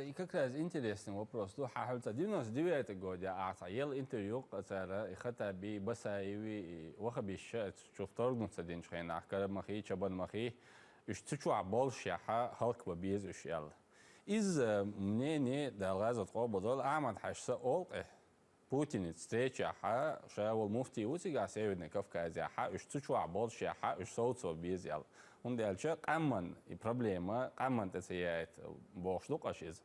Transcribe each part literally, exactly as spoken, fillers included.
И как раз интересный вопрос. Ду хьахьулца девяносто девятый год я ахьца ел интервью къацара и Хаттаби, Басаеви, и вахабиша чуфторгнуца динчхена Карабмахи, Чабанмахи, уж цучуа болш яха халк ба без уж ял. Из мнение далгазот къобадол Ахмад Хашса олкъе. Путин встреча хьа, ша вол муфти уцига Северный Кавказ хьа, уж цучуа болш яха, уж соуцо без ял. Хунда элча къамман и проблема, къамман тецаяет болш ду къаш из.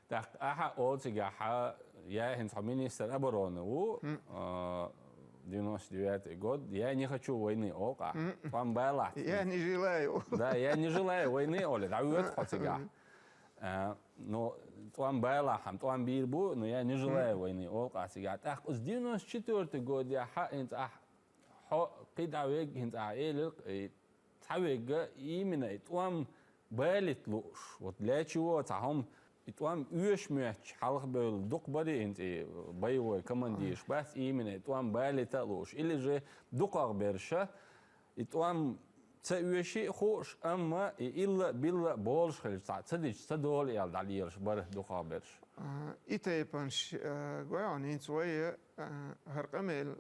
Так, аха олцига хьа, я хинц министр обороны у, девяносто девятый год, я не хочу войны олкъа. Там байлахт. Я не желаю. Да, я не желаю войны, Оля, да, уйот хоцига. Ну, там байлахам, там бир бу, но я не желаю войны олкъа цига. Так, из девяносто четвёртый год я хьа хинц ах хо кида вег хинц ах элил цхьа вегга именно и тӀом балит лууш. Вот для чего цхьа хӀума и тӀом оьшмоьтташ хьалха бевлла дукха бари хӀинца и боевой командирш бац именно и тӀом балита а лууш. Или же дукхагӀа берша и тӀом ца оьши а хууш, амма и илла а билла а болаш хилча цхьа ца дича ца долу аьлла дӀалелаш бара дукхагӀа берш. И тайпанаш гой хьуна хӀинца вай хӀара къамел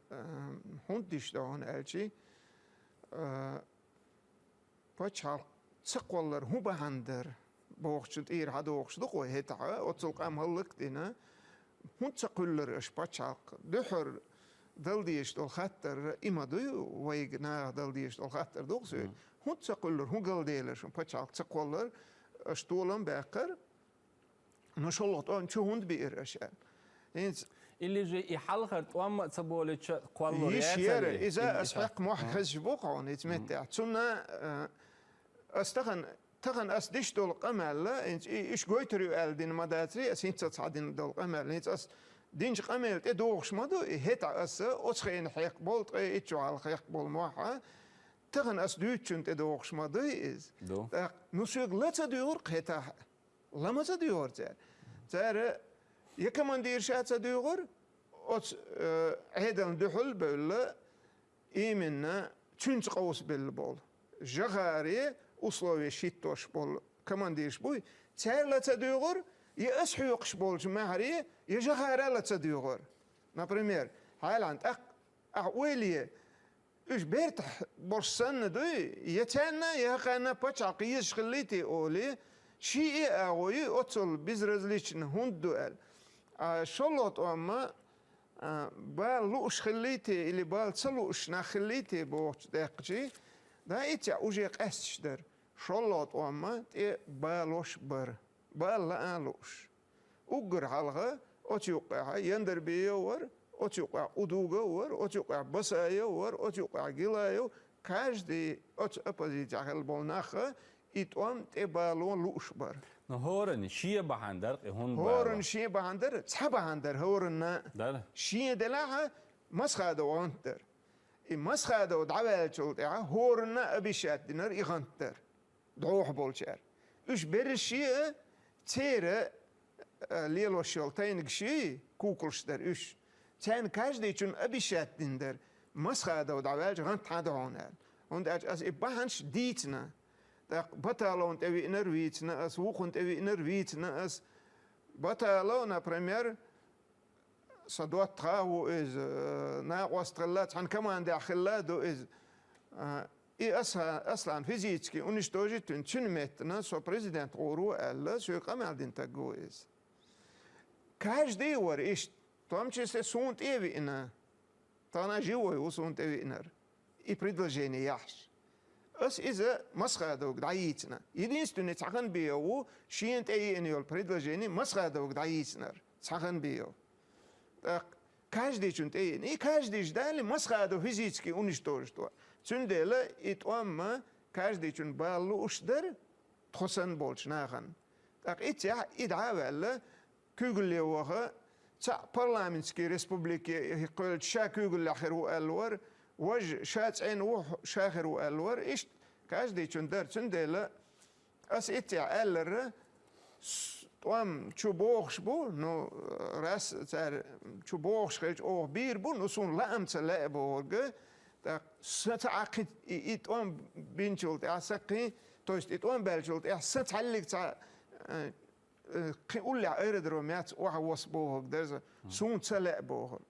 хӀунда диш ду хьуна аьлчи, пачхьалкх ца кхоллар хӀун бахьана дара бохучун тӀера хьадохуш ду-кх вай хӀетахь, оццул къам хӀаллакдина, хӀунда ца кхуьллара аша пачхьалкх? Дуьххьара дала дезаш долу хаттар и ма дуй, вайга наха дала дезаш долу хаттар ду-кх соьга. ХӀунда ца кхуьллара, хӀун галделира шун пачхьалкх ца кхоллар, аша толам баьккхар? Ну, шолгӀа тӀом чу хӀунда биира аша аьлла? ХӀинца Или же и хьалхара тӀом а ца болича кхоллур йиш яра, иза аса хьекх мохь хезаш бу хьуна, иза меттехь. Цунна, э, ас тахана, тахана ас диш долу къамел, хӀинца и, иш гойтур ю аьлла дина ма дацарий, ас хӀинца цхьа дина долу къамел. ХӀинца ас динчу къамел тӀе догӀуш ма ду, и хӀетахь аса оцу хена хьекх болу, ткъе итт чу хьалха хьекх болу мохь, тахана ас дуьйцучун тӀе догӀуш ма дуй иза. ТӀаккха, ну, соьга ла ца дуьйгӀур кхетахь. Ла ма ца дуьйгӀура цара. Цара я командирша ца дуьйгӀура, оцу, э, Ӏедална дуьхьал а бевлла, именно цуьнца къовсабелла болу, жахаре условия шиттош болу командирш буй. Цара ла ца дуьйгӀура, я ас хьоькхуш болчу маьхьаре, я жахара ла ца дуьйгӀура. Например, хьалан тӀаккха ахьа ойла е, уьш бертахь болуш санна дуй, я царна, я хӀокхарна пачхьалкх езаш хиллий те олий, шиъ а агӀо ю, оццул безразлично хӀунда ду аьлла. А шолгӀа тӀом а, а, бала лууш хиллий те или бала ца лууш нах хиллий те бохучу даьккхачий, да, и цхьа уже къаьсташ дара. ШолгӀа тӀом а тӀе балош бара. Бала лаа лууш. Уггар хьалха оцу юккъехь Яндарбиев вара, оцу юккъехь Удугов вара, оцу юккъехь Басаев вара, оцу юккъехь Гилаев, каждый оцу оппозицехь хилла болу нах и тӀом тӀе бало лууш бара. Но хӀоранна шен бахьана дара, кхин хӀунда бала? ХӀоранна шен бахьана дара, цхьа бахьана дара хӀоранна. Дара. Шен делахь а Масхадов гӀант дара. И Масхадов дӀаваьллачул тӀаьхьа хӀоранна а обещать динарг и гӀант дара. ДӀохьа болчара. Уьш берриш а церан, а, лелош йолу тайнигаш юй, куклаш дара уьш. Царна каждыйчунна обещать дина дара, Масхадов дӀаваьлча гӀант хьан ду хьуна аьлла. ХӀунда аьлча аса и бахьанаш дийцина. ТӀаккха Баталовна тӀе виънар вийцина аса, вукхунна тӀе виънар вийцина аса. Баталов, например, Со доттагӀа а ву иза, накъост хилла, цхьана командехь хилла а ду иза. А, и аса, Аслан физически уничтожить вина, цуьнан меттана со президент гӀур ву аьлла, соьга къамел дина таг ву иза. Каждый вара иштта, в том числе суна тӀе а виъна, тахана живой ву суна тӀе виънар. И предложение яхьаш. Ас иза Масхадовга дӀайийцина. Единственный цхьахан бийов ву, шена тӀе йиъна йолу предложение Масхадовга дӀайийцинар. Цхьахан бийов. ТӀаккха каждыйчун тӀе йиъна. И каждыйш дали Масхадов физически уничтожить ву. Цундела и тӀом ма каждыйчун бала лууш дара, тхо санна болчу нахана. ТӀаккха иццехь и дӀа а ваьлла, куьйгалле ваха, цхьаъ парламентский республике кхоьллича ша куьйгаллехь хир ву аьлла вара, важа ша цӀена ву, ша хир ву аьлла вара. Иштта каждыйчун дара. Цундела ас иццехь аьлларра, с-, тӀом чу бохуш бу, ну, раз цара чу бохуш хилча, оха бийр бу, ну, суна лаам ца лаьа бохург, тӀаккха сан ца Ӏакхи-, и, и тӀом бинчул тӀаьхьа сан кхин, то есть и тӀом баьллачул тӀаьхьа сан цхьаьллиг цхьа, э, э, кхин уллехь аэродром яц, охьа восса бохург дерза, суна ца лаьа бохург.